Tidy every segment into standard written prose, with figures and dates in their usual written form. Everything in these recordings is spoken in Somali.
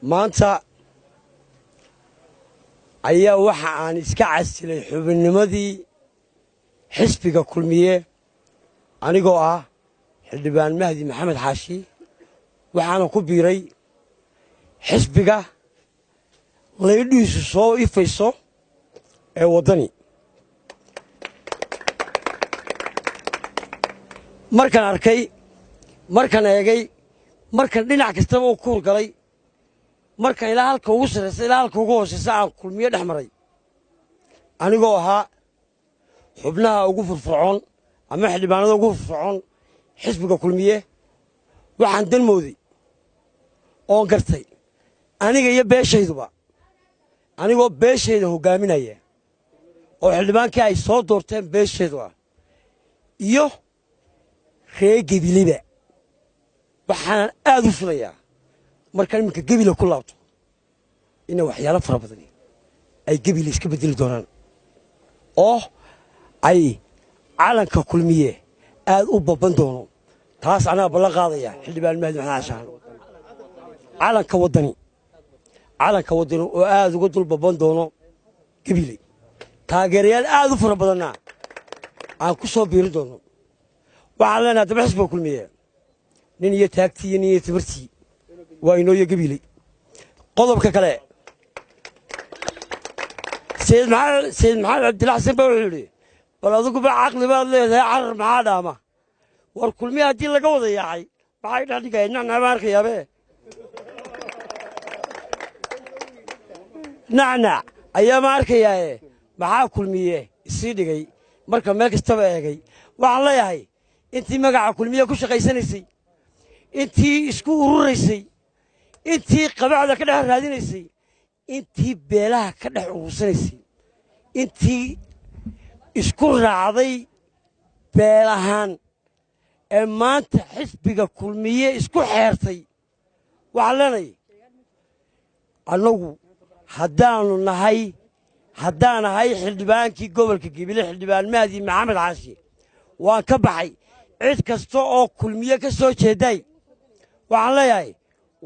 Maanta ayaa waxa aan iska casilay xubinnimadii xisbiga Kulmiye, anigoo ah Xildhibaan Mahdi Maxamed Xaashi. Waxaana ku biiray xisbiga laydhiisu soo ifayso ee Waddani. Markaan arkay, markaan eegay, markaan dhinac kastaba u kuur galay, markaan ilaa halka ugu sarraysa ilaa halka ugu hoosaysa aan Kulmiye dhex maray, anigoo ahaa xubnaha ugu firfircoon ama xildhibaanada ugu firfircoon xisbiga Kulmiye, waxaan dan mooday oon gartay aniga iyo beeshayduba, anigoo beeshayda hoggaaminaya oo xildhibaankii ay soo doorteen beeshaydu ah iyo ree Gebiliba, waxaanan aad u filayaa markaan iminka Gebile ku laabto ina waxyaalo fara badani ay Gebile iska beddeli doonaan oo ay calanka Kulmiye aad u babban doono. Taas anaa ballan qaadaya, Xildhibaan Mahdi Maxamed Xashaan, calanka Waddani, calanka Waddani oo aad uga dul babban doono Gebile, taageerayaal aad u fara badanna aan ku soo biirin doono. Waxaan leenahay daba xisbiga Kulmiye, nin iyo taagtii iyo nin iyo tabartii waa inooyo Gabiley. Qodobka kale, Sayid Maxamed Cabdilla Xasan baa wuxuu yidhi: "Bal adiguba caqli baad leedahay, carar maxaa dhaama?" War Kulmiye haddii laga wada yaacay, maxay dhex dhigaya? Nacnac baan arkayaabe, nacnac ayaa ma arkayaaye, maxaa Kulmiye isii dhigay? Marka meel kastaba eegay, waxaan leeyahay intii magaca Kulmiye ku shaqaysanaysay, intii isku ururaysay, intii qabacda ka dhex raadinaysay, intii beelaha ka dhex urursanaysay, intii isku raacday beel ahaan ee maanta xisbiga Kulmiye isku xeertay, waxaan leenahay annagu haddaannu nahay, haddaan ahay xildhibaankii gobolka Gebile, Xildhibaan Mahdi Maxamed Xaashi, waan ka baxay. Cid kasta oo Kulmiye ka soo jeeday waxaan leeyahay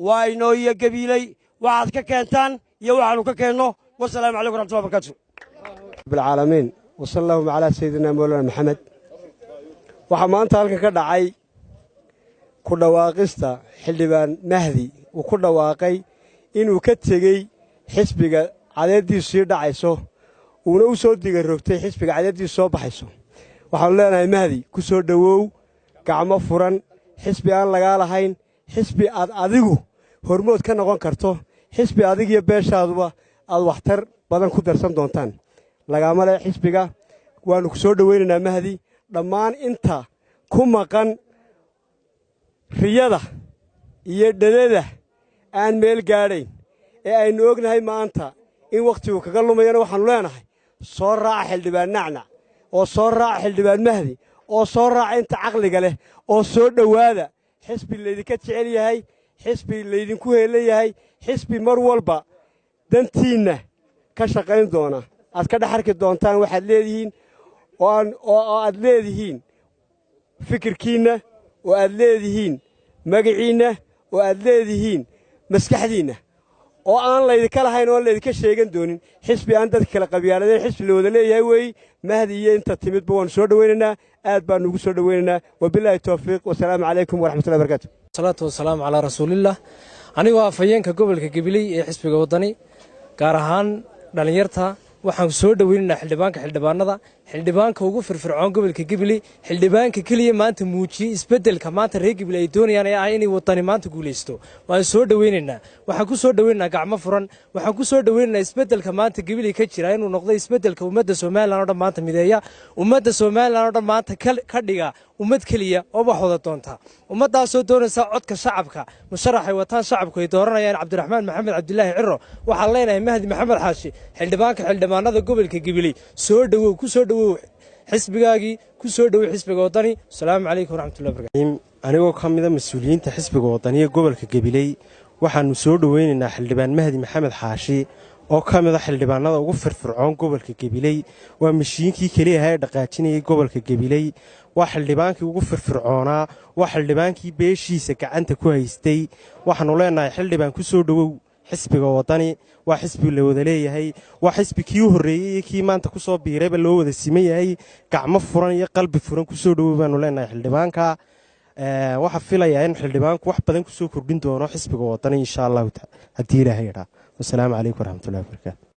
waa inooyo Gebiiley, waxaad ka keentaan iyo waxaannu ka keenno. Wasalaamu calaykum raxmatullahi barkatu. Rabbilcaalamiin, wasala allahuma calaa sayidina mawlana Maxamed. Waxaa maanta halkan ka dhacay ku dhawaaqista Xildhibaan Mahdi uu ku dhawaaqay inuu ka tegey xisbiga cadeeddiisu sii dhacayso, uuna u soo digarogtay xisbiga cadeeddiisu soo baxayso. Waxaannu leenahay: Mahdi, ku soo dhowow gacmo furan xisbi aan lagaa lahayn, xisbi aad adigu hormood ka noqon karto, xisbi adigiyo beeshaaduba aad waxtar badan ku darsan doontaan. Lagaama le xisbiga. Waannu ku soo dhowaynaynaa, Mahdi. Dhammaan inta ku maqan riyada iyo dhedada aan meel gaadhayn ee aynu ognahay maanta in wakhtigu kaga lumayana, waxaannu leenahay: soo raaca Xildhibaan Nacnac, oo soo raaca Xildhibaan Mahdi, oo soo raaca inta caqliga leh, oo soo dhowaada xisbi laydinka jecel yahay, xisbi laydinku heellan yahay, xisbi mar walba dantiinna ka shaqayn doona, aad ka dhex arki doontaan waxaad leedihiin oo aad leedihiin fikirkiinna, oo aad leedihiin magaciinna, oo aad leedihiin maskaxdiinna, oo aan laydinka lahayn oo aan laydinka sheegan doonin, xisbi aan dadka kala qabyaaladeen, xisbi la wada leeyahay weey. Mahdi iyo inta timidba waannu soo dhowaynaynaa, aad baannu ugu soo dhowaynaynaa. Wabilaahi towfiiq, wasalaamu calaykum waraxmatullahi barakaatu. Salaatu wasalaamu calaa rasuulillaah. Anigoo afhayeenka gobolka Gabiley ee xisbiga Waddani, gaar ahaan dhallinyarta, waxaan soo dhoweynaynaa xildhibaanka xildhibaanada, xildhibaanka ugu firfircoon gobolka Gabiley, xildhibaanka keliya maanta muujiyey isbeddelka maanta reer Gabiley ay doonayaan ee ah inay Waddani maanta guulaysto. Waan soo dhoweynaynaa. Waxaan ku soo dhoweynaynaa gacmo furan. Waxaan ku soo dhoweynaynaa isbeddelka maanta Gabiley ka jira inuu noqdo isbeddelka ummadda Somaliland oo dhan maanta mideeya, ummadda Somaliland oo dhan maanta ka dhiga ummad keliya oo wax wada doonta, ummaddaasoo doonaysa codka shacabka, musharaxay wataan shacabku ay dooranayaan, Cabdiraxmaan Maxamed Cabdilaahi Ciro. Waxaan leenahay: Mahdi Maxamed Xaashi, xildhibaanka xildhibaanada gobolka Gabiley, soo dhowow, ku soo dhowow xisbigaagii, ku soo dhowow xisbiga Waddani. Asalaamu calaykum waraxmatullahi barakatu. Anigoo ka mida mas-uuliyiinta xisbiga Waddaniya gobolka Gabiley, waxaannu soo dhoweynaynaa Xildhibaan Mahdi Maxamed Xaashi oo ka mida xildhibaanada ugu firfircoon gobolka Gabiley. Waa mashiinkii keliyaha ee dhaqaajinayay gobolka Gabiley, waa xildhibaankii ugu firfircoonaa, waa xildhibaankii beeshiisa gacanta ku haystay. Waxaannu leenahay: xildhibaan, ku soo dhowow Xisbiga Waddani waa xisbi la wada leeyahay, waa xisbi kii u horreeyey iyo kii maanta kusoo biirayba loo wada siman yahay. Gacmo furan iyo qalbi furan kusoo dhowow baanu leenahay xildhibaanka. Waxaa filayaa in xildhibaanku wax badan kusoo kordhin doono xisbiga Waddani, insha Allahu, haddii Ilaahay idhaa. Wasalaamu calaykum waraxmatullahi wabarakaatu.